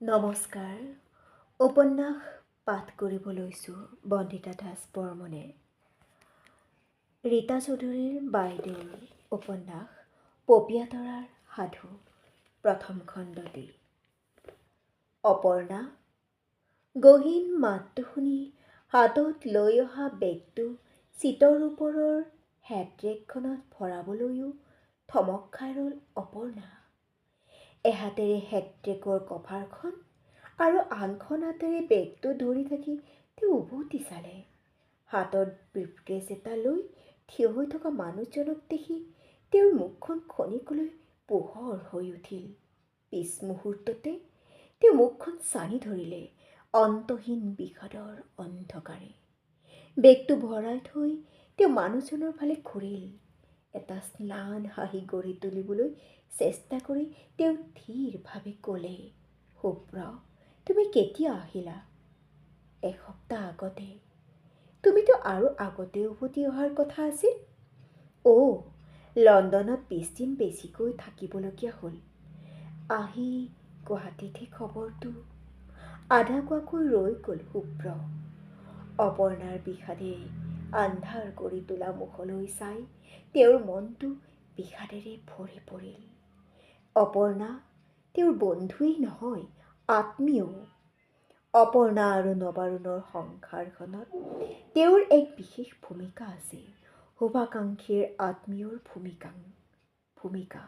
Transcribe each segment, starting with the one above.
নমস্কাৰ। উপন্যাস পাঠ কৰিব লৈছোঁ বন্দিতা দাস বৰ্মনে ৰীতা চৌধুৰীৰ বাইদেউৰ উপন্যাস পপীয়া তৰাৰ সাধু, প্ৰথম খণ্ডটি। অপৰ্ণা! গহীন মাতটো শুনি হাতত লৈ অহা বেগটো চিটৰ ওপৰৰ হেডৰেকখনত ভৰাবলৈও থমক খাই ৰ'ল অপৰ্ণা। এহাতেৰে হেডৰেকৰ কভাৰখন আৰু আনখন হাতেৰে বেগটো ধৰি থাকি তেওঁ উভতি চালে। হাতত ব্ৰিফকেছ এটা লৈ থিয় হৈ থকা মানুহজনক দেখি তেওঁৰ মুখখন ক্ষণিকলৈ পোহৰ হৈ উঠিল। পিছ মুহূৰ্ততে তেওঁ মুখখন ছানি ধৰিলে অন্তহীন বিষাদৰ অন্ধকাৰে। বেগটো ভৰাই থৈ তেওঁ মানুহজনৰ ফালে ঘূৰিল। এটা ম্লান হাঁহি গঢ়ি তুলিবলৈ চেষ্টা কৰি তেওঁ ধীৰভাৱে ক'লে, "শুভ্ৰ, তুমি কেতিয়া আহিলা?" "এসপ্তাহ আগতে।" "তুমিতো আৰু আগতে উভতি অহাৰ কথা আছিল।" "অ', লণ্ডনত 20 দিন বেছিকৈ থাকিবলগীয়া হ'ল। আহি গুৱাহাটীতহে খবৰটো।" আধা কোৱাকৈ ৰৈ গ'ল শুভ্ৰ। অপৰ্ণাৰ বিষাদে আন্ধাৰ কৰি তোলা মুখলৈ চাই তেওঁৰ মনটো বিষাদেৰে ভৰি পৰিল। অপৰ্ণা তেওঁৰ বন্ধুৱেই নহয়, আত্মীয়ও। অপৰ্ণা আৰু নবাৰুণৰ সংসাৰখনত তেওঁৰ এক বিশেষ ভূমিকা আছে, শুভাকাংক্ষীৰ আত্মীয়ৰ ভূমিকা।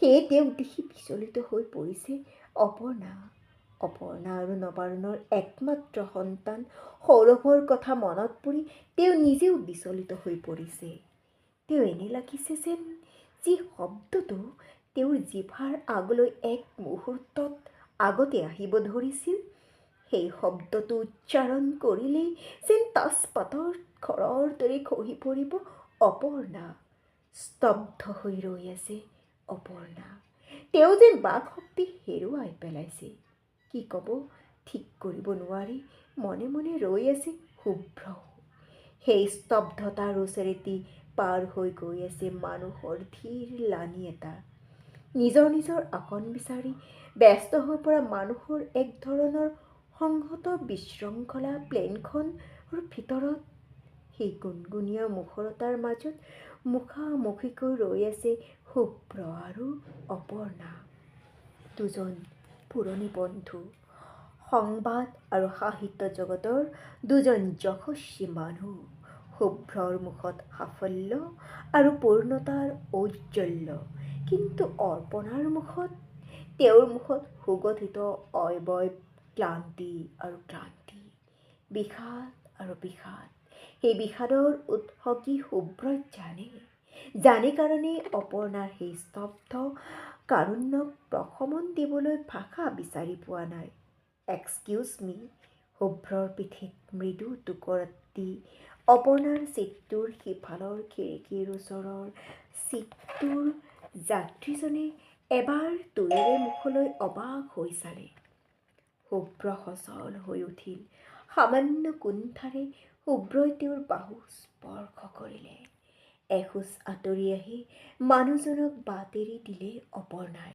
সেয়ে তেওঁক দেখি বিচলিত হৈ পৰিছে অপৰ্ণা। অপৰ্ণা আৰু নবাৰুণৰ একমাত্ৰ সন্তান সৌৰভৰ কথা মনত পৰি তেওঁ নিজেও বিচলিত হৈ পৰিছে। তেওঁ এনে লাগিছে যেন যি শব্দটো তেওঁৰ জিভাৰ আগলৈ এক মুহূৰ্তত আগতে আহিব ধৰিছিল, সেই শব্দটো উচ্চাৰণ কৰিলেই যেন তাচপাতৰ ঘৰৰ দৰে খহি পৰিব অপৰ্ণা। স্তব্ধ হৈ ৰৈ আছে অপৰ্ণা। তেওঁ যেন বাকশক্তি হেৰুৱাই পেলাইছে। কি ক'ব ঠিক কৰিব নোৱাৰি মনে মনে ৰৈ আছে শুভ্ৰও। সেই স্তব্ধতাৰ ওচৰেদি পাৰ হৈ গৈ আছে মানুহৰ ধীৰ লানি এটা। নিজৰ নিজৰ আসন বিচাৰি ব্যস্ত হৈ পৰা মানুহৰ এক ধৰণৰ সংহত বিশৃংখলা প্লেনখনৰ ভিতৰত সেই গুণগুণীয়া মুখৰতাৰ মাজত মুখামুখিকৈ ৰৈ আছে শুভ্ৰ আৰু অপৰ্ণা। দুজন পুৰণি বন্ধু, সংবাদ আৰু সাহিত্য জগতৰ দুজন যশস্বী মানুহ। শুভ্ৰৰ মুখত সাফল্য আৰু পূৰ্ণতাৰ ঔজ্জ্বল্য, কিন্তু অপৰ্ণাৰ মুখত, তেওঁৰ মুখত সুগঠিত অৱয়ব ক্লান্তি আৰু ক্লান্তি, বিষাদ আৰু বিষাদ। সেই বিষাদৰ উৎস কি শুভ্ৰই জানে। জানে কাৰণেই অপৰ্ণাৰ সেই স্তব্ধ কাৰুণ্যক প্ৰশমন দিবলৈ ভাষা বিচাৰি পোৱা নাই। "এক্সকিউজ মি।" শুভ্ৰৰ পিঠিত মৃদু টোকৰ দি অপৰ্ণাৰ চিটটোৰ সিফালৰ খিৰিকীৰ ওচৰৰ চিটটোৰ যাত্ৰীজনে এবাৰ দুয়োৰে মুখলৈ অবাক হৈ চালে। শুভ্ৰ সচল হৈ উঠিল। সামান্য কুণ্ঠাৰে শুভ্ৰই তেওঁৰ বাহু স্পৰ্শ কৰিলে। এখোজ আঁতৰি আহি মানুহজনক বাট এৰি দিলে অপৰ্ণাই।